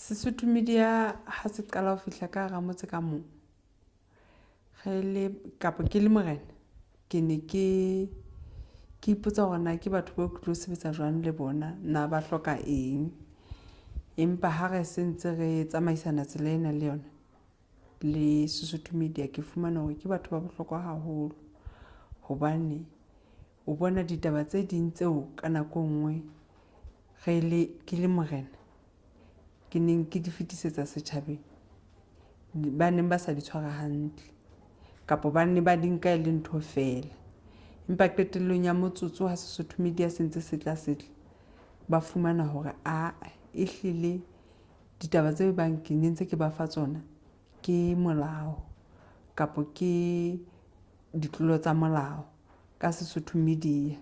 Sesotho Media ha se qala ho fihla ka hara motse ka mong, re le kapa ke le morena, ke ne ke ke ipotsa hore na ke batho bao ke tlo sebetsa jwang le bona, na ba hloka eng. Empa ha re se ntse re tsamaisana tsela ena le yona le Sesotho Media, ke fumana hore ke batho ba bohlokwa haholo hobane o bona ditaba tse ding tseo ka nako e nngwe re le ke le morena ke neng ke di fetisetsa setjhabeng ba neng ba sa di tshwara hantle kapa ba ne ba di nka e le ntho feela. Empa qetellong ya motsotso ha Sesotho Media se ntse se tla se tla, ba fumana hore aa ehlile ditaba tseo bang ke ne ntse ke ba fa tsona ke molao kapo ke ditlolo tsa molao ka Sesotho Media.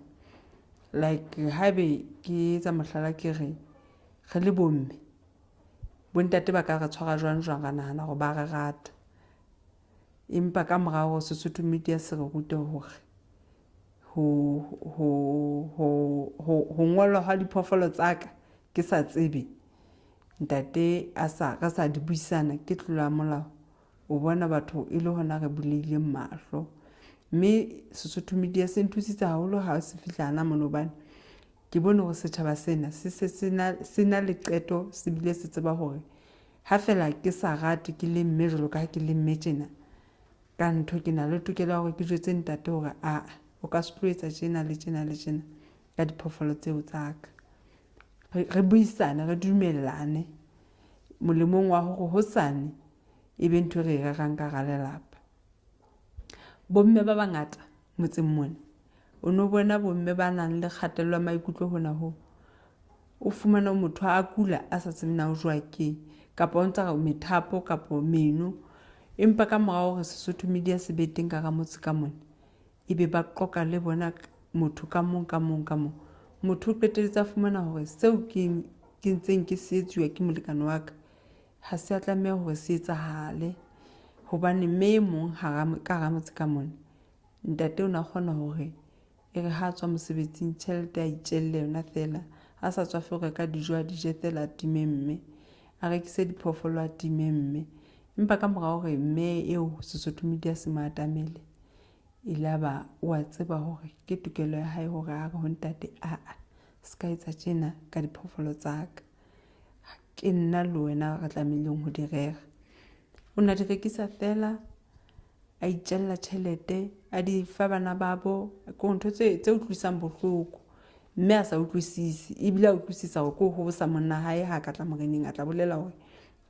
Like haebe ke etsa mohlala ke re re le bomme bontate ba ka re tshwara jwang jwang ra nahana hore ba re rata empa ka mora hore Sesotho Media se re rute hore ho ngolwa hwa diphoofolo tsa ka ke sa tsebe ntate a sa re sa di buisana ke tlolo ya molao. O bona batho e le hona re bulehileng mahlo mme Sesotho Media se nthusitse haholo ha se fihla hana mona hobane ke bone hore setjhaba sena se se se na le qeto se bile se tseba hore ha fela ke sa rate ke le mme jwalo ka ha ke le mme tjena ka ntho ke na le tokelo ya hore ke jwetse ntate hore aa o ka se tlo etsa tjena le tjena le tjena ka diphoofolo tseo tsa ka. Re buisane re dumellane molemong wa hore hosane e be ntho e re e rerang ka hara lelapa. Bomme ba bangata motseng mona o no bona bomme ba nang le kgatello ya maikutlo hona hoo. O fumana motho a kula a sa tsebe na o jowa keng kapa o ntsa methapo kapo meno. Empa ka mora hore Sesotho Media se be teng ka hara motse ka mona, ebe ba qoqa le bona motho ka mong ka mong ka mong. Motho o qetelletse a fumana hore seo ke ke ntseng ke se etsuwa ke molekane wa ka ha se a tlameha hore se etsahale. Hobane mme e mong hara ka hara motse ka mona, ntate o ne a kgona hore e re ha a tswa mosebetsing tjhelete a itjelle yona feela. A sa tswafe ho reka dijo a di je feela a time mme. A rekise diphoofolo a time mme. Empa ka mora hore mme eo Sesotho Media se mo atamele, e la ba o a tseba hore ke tokelo ya hae hore a re ho ntate aa se ka etsa tjena ka diphoofolo tsa ka. Ke nna le wena re tlamehileng ho di rera. O ne a di rekisa feela a itjella tjhelete a di fa bana babo ke ntho tse tse utlwisang bohloko mme a sa utlwisise ebile a utlwisisa hore ke ho hobosa monna hae ha ka tla moreneng a tla bolela hore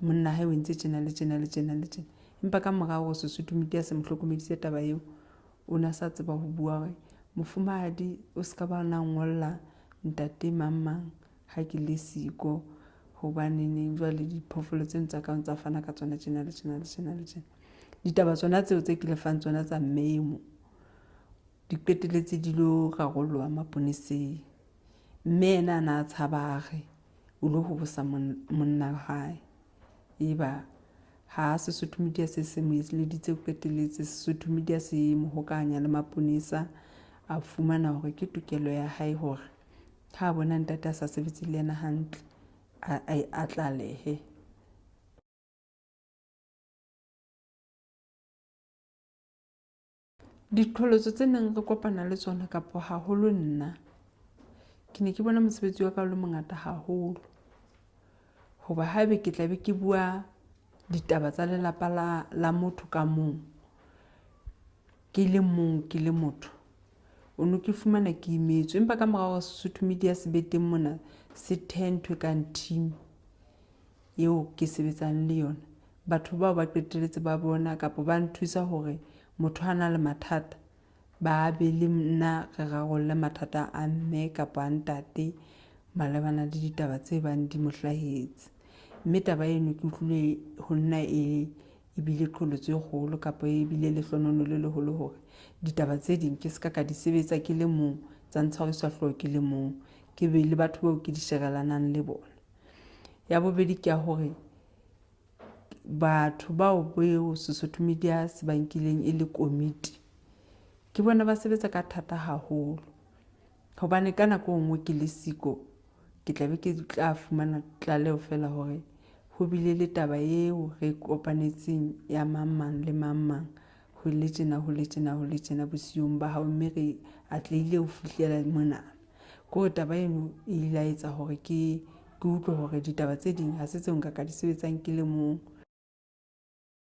monna hae o entse tjena le tjena le tjena le tjena. Empa ka mora hore Sesotho Media se mo hlokomedise taba eo, o ne a sa tseba ho bua hore mofumahadi o se ka ba na ngolla ntate mang mang ha ke le siko hobaneneng jwale diphoofolo tseno tsa ka o ntsa fana ka tsona tjena le tjena le tjena le tjena. Ditaba tsona tseo tse ke le fang tsona tsa mme e mong di qetelletse di lo rarolloha maponeseng. Mme yena a na a tshaba a re o lo hobosa monna wa hae. Eba ha Sesotho Media se se mo eleditse o qetelletse Sesotho Media se mo hokahanya le maponesa a fumana hore ke tokelo ya hae hore ha a bona ntate a sa sebetse le yena hantle a tlalehe. Diqholotso tse neng re kopana le tsona kapo haholo nna, ke ne ke bona mosebetsi wa ka o le mongata haholo. Hoba haebe ke tla be ke bua ditaba tsa lelapa la, la motho ka mong, ke le mong ke le motho, o no ke fumana ke imetswe. Empa ka mora hore Sesotho Media se be teng mona, se thehe ntho e kang team eo ke sebetsang le yona, batho bao ba qetelletse ba bona kapa ba nthusa hore motho ha na le mathata ba be le nna re rarolle mathata a mme kapa a ntate malebana le ditaba tse bang di mo hlahetse. Mme taba eno ke utlwile ho nna e ebile qholotso e kgolo kapa e bile lehlonono le leholo hore ditaba tse ding ke se ka ka di sebetsa ke le mong, tsa ntshwarisa hlooho ke le mong, ke be le batho bao ke di sherelanang le bona. Ya bobedi ke ya hore batho bao beo Sesotho Media se ba nkileng e le komiti ke bona ba sebetsa ka thata haholo hobane ka nako e nngwe ke le siko ke tla be ke tla fumana tlaleho fela hore ho Ho bile le taba eo re kopanetseng ya mang mang le mang mang ho le tjena ho le tjena ho le tjena bosiung ba hao mme re atlehile ho fihlela mona. Ke hore taba eno e ile ya etsa hore ke ke utlwe hore ditaba tse ding ha se tseo nka ka di sebetsang ke le mong.